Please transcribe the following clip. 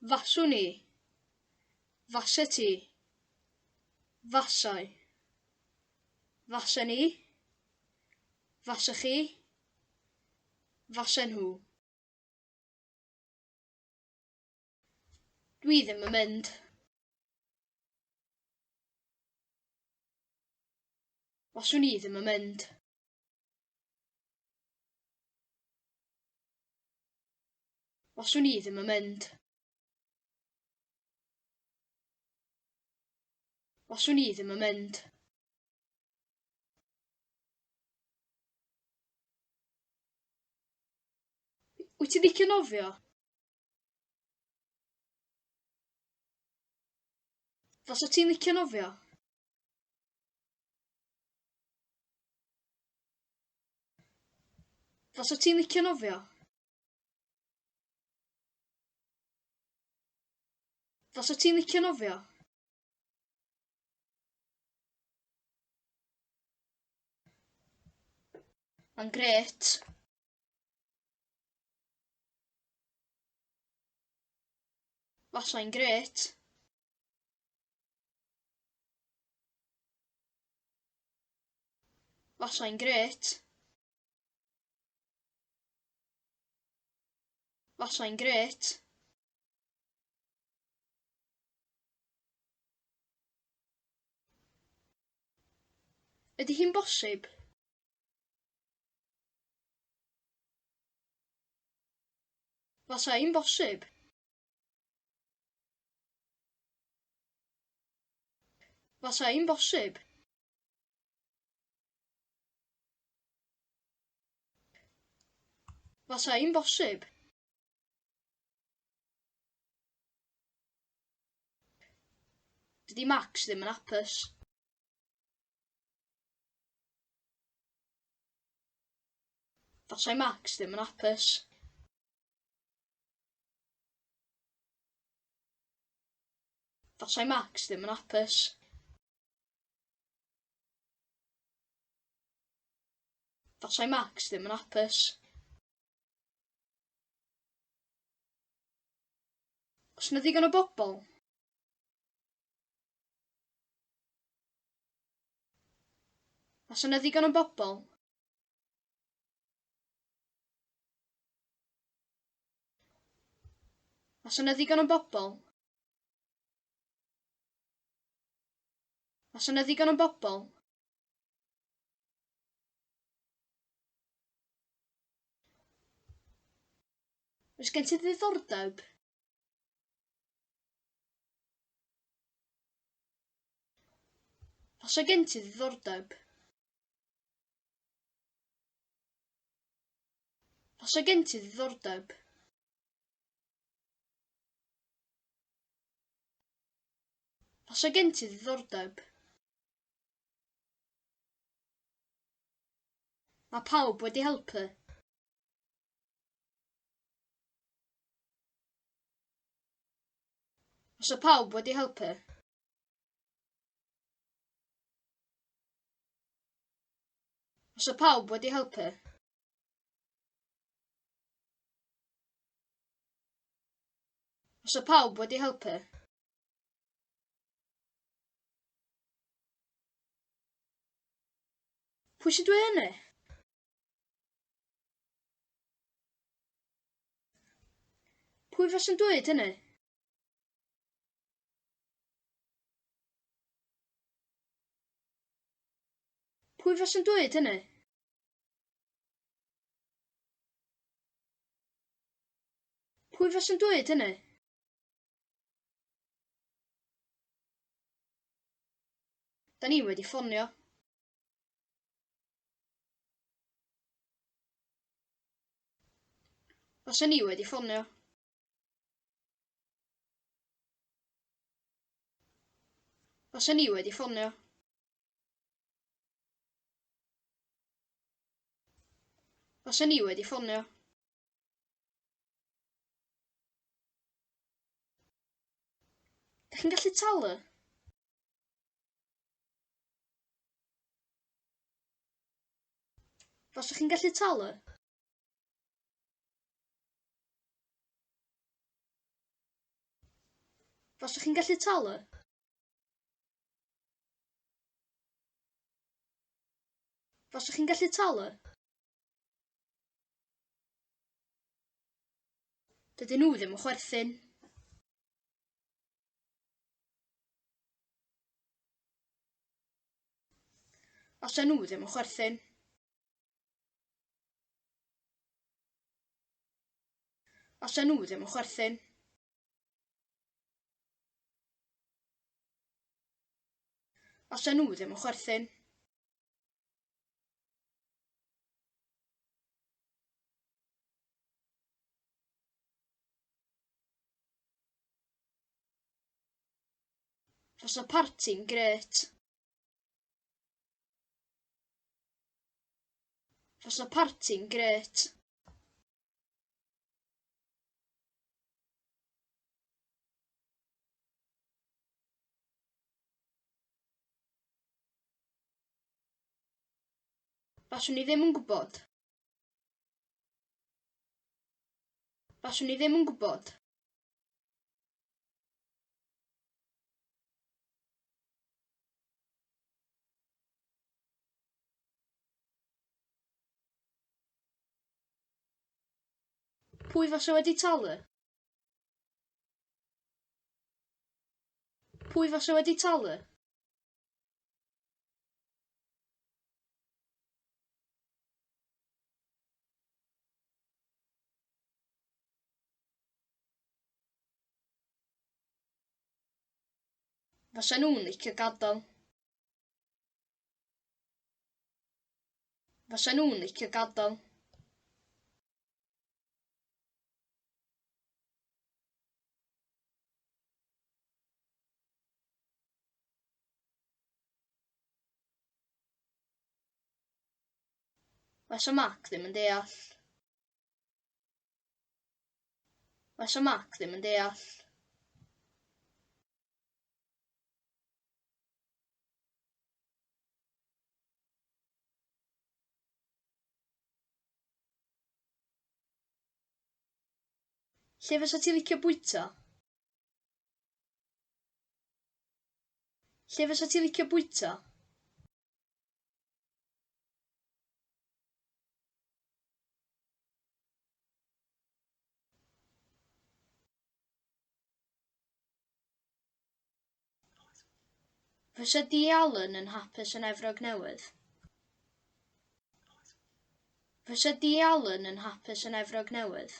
Faswn i. Faset ti. Fasai. Fasen i. Fasech chi. Fasen nhw. Dwi ddim yn mynd. Faswn i ddim yn mynd. Faswn i ddim yn mynd. Faswn i ddim yn mynd. Wyt ti'n licio nofio? Fasat ti'n licio nofio? Fasat ti'n licio nofio? Fasat ti'n licio nofio? Mae'n grêt. Fasai'n grêt. Fasai'n grêt. Fasai'n grêt. Ydy hi'n bosib? Fasai'n bosib. Fasai'n bosib. Fasai'n bosib. Dydy Max ddim yn hapus. Fasai Max ddim yn hapus. Fasai Max ddim yn hapus. Fasai Max ddim yn hapus. Oes 'na ddigon o bobl? Oes yna ddigon o bobl? Oes yna ddigon o bobl? Oes yna ddigon o bobl? Oes gen ti ddiddordeb? Oes gen ti ddiddordeb? Oes gen ti ddiddordeb? Oes gen ti ddiddordeb? Mae pawb wedi helpu. Os y pawb wedi helpu. Os y pawb wedi helpu. Os y pawb wedi helpu. Pwy sy'n dweud hynny? Pwy faswn dweud hynny? Pwy faswn dweud hynny? Pwy faswn dweud hynny? Da ni wedi ffonio. Faswn i wedi ffonio. Faswn i wedi ffonio. Faswn i wedi ffonio. Dych chi'n gallu talu? Faswch chi'n gallu talu? Faswch chi'n gallu talu? Faswch chi'n gallu talu? Dydyn nhw ddim yn chwerthin. Fasen nhw ddim yn chwerthin. Fasen nhw ddim yn chwerthin. Fasen nhw ddim yn chwerthin. Fasa parti'n grêt. Fasa parti'n grêt. Faswn i ddim yn gwybod. Faswn i ddim yn gwybod. Pwy fasa wedi talu? Pwy fasa wedi talu? Fasa nhw'n licio gadael. Fasa nhw'n licio gadael. Fasa Mac ddim yn deall. Fasa Mac ddim yn deall. Lle fysa ti licio bwyta? Lle fysa ti licio bwyta? Fysa Dee Allen yn hapus yn Efrog Newydd? Fysa Dee Allen yn hapus yn Efrog Newydd?